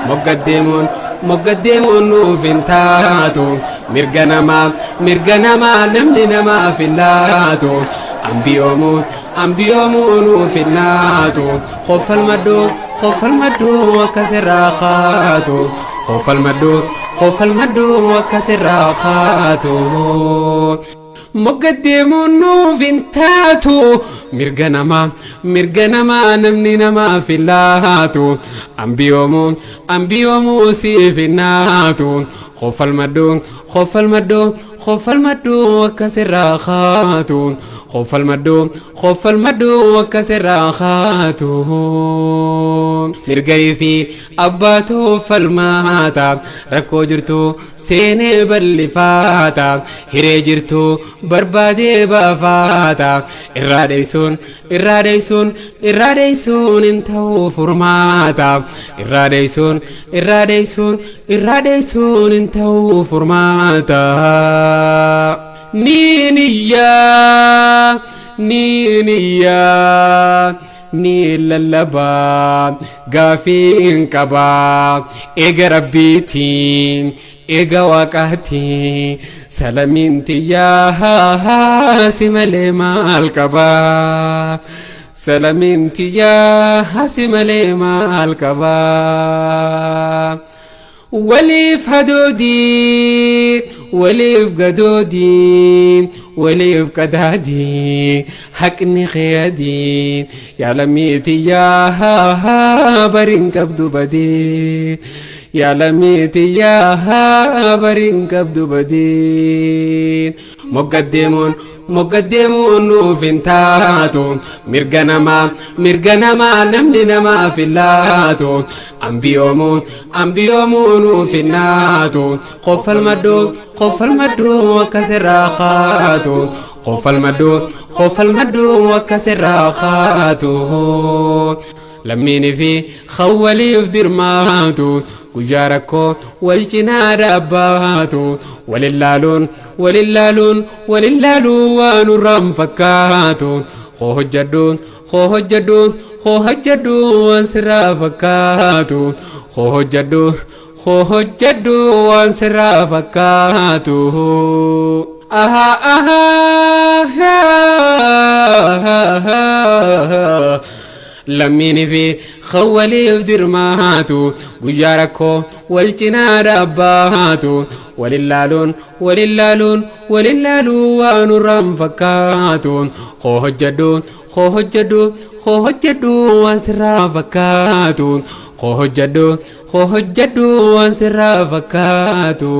Moggaddeemuun moggaddeemuun nuuf hin taatu. Mirga namaa mirga namaa namni namaaf hin laatu. Ambiyoomuu ambiyoomuu nuuf hin laatu. Koffalmadhuu koffalmadhuu akka sirraa kaatu. Koffalmadhuu koffalmadhuu akka sirraa kaatu. Moggaddeemuun nuuf hin taatu. Mirga namaa mirga namaa namni namaaf hin laatu. Ambiyoomuu ambiyoomuu siif hin naatu. Koffalmadhuu koffalmadhuu koffalmadhuu akka sirraa kaatu. Koffalmadhuu koffalmadhuu akka sirraa kaatu. Mirga fi abbaatu falmaata. Rakkoo jirtu seenee bal'ifaata. Hiree jirtu barbaadee baafaata. Irraa dheessuun irraa dheessuun irraa dheessuun hin ta'u furmaata. Irraa dheessuun irraa dheessuun irraa dheessuun hin ta'u furmaata. Niin iyyaa niin iyyaa ni lallabaa gaafiin qabaa eega rabbiitiin eega waaqaatiin salamiin tiyyaa si malee maal qabaa salamiin tiyyaa si malee maal qabaa. Waliif hadoodii waliif gadoodii waliif qadaadii haqni keeyadii yaa lammii tiyyaa bariin qabdu badii yaa lammii tiyyaa bariin qabdu badii. Moggaddeemuun moggaddeemuun nuuf hin taatu. Mirga namaa mirga namaa namni namaaf hin laatu. Ambiyoomuu ambiyoomuu nuuf hin naatu. Koffalmadhuu koffalmadhuu akka sirraa kaatu. Koffalmadhuu koffalmadhuu akka sirraa kaatu. Lammiinii fi khawwaliif dirmaatu. Guyyaa rakkoo wal cinaa dhaabbaatu. Walillaaluun walillaaluun walillaaluun waan nurraan fakkaatu. Koo hojjedhu koo hojjedhu koo hojjedhu waan sirraa fakkaatu. Koo hojjedhu koo hojjedhu waan sirraa fakkaatu. Aha aha. Lammiinii fi khawwaliif dirmaatu. Guyyaa rakkoo wal cinaa dhaabbaatu. Walillaaluun walillaaluun walillaaluun waan nurraan fakkaatu. Koo hojjedhu koo hojjedhu koo hojjedhu waan sirraa fakkaatu. Koo hojjedhu koo hojjedhu waan sirraa fakkaatu.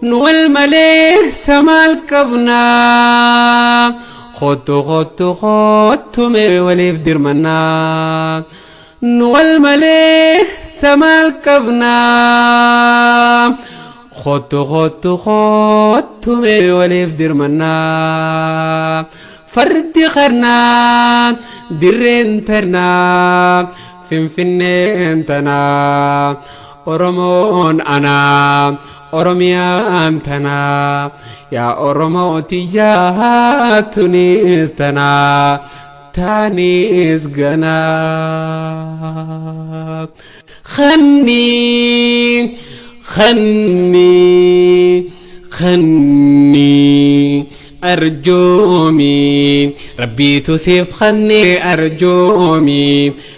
Nu wal malee samaal qabnaa. Kottu kottu kottu mee waliif dirmannaa. Nu wal malee samaal qabnaa. Kottu kottu kottu mee waliif dirmannaa. Fardi qarnaa dirreen tarnaa finfinneen tanaa Oromoon anaa Oromiyaan tanaa yaa Oromoo tiyyaa tunis tanaa taanis ganaa. Khanni khanni khanni arjoomi rabbiitu siif khanne arjoomi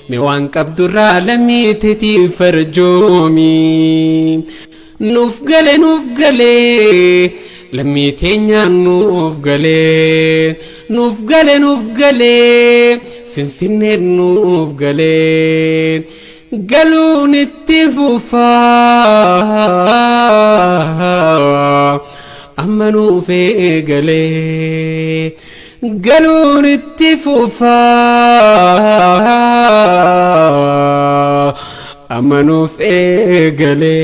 mi waan qabdurraa lammiiteetiif arjoomi. Nuuf gale nuuf gale lammii teenyaan nuuf gale nuuf gale nuuf gale finfinneen nuuf gale galuun itti fufaa amma nuuf eegale galuun itti fufaa amma nuuf eegale.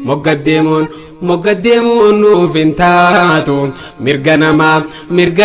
Moggaddeemuun moggaddeemuun nuuf hin taatu. Mirga namaa mirga.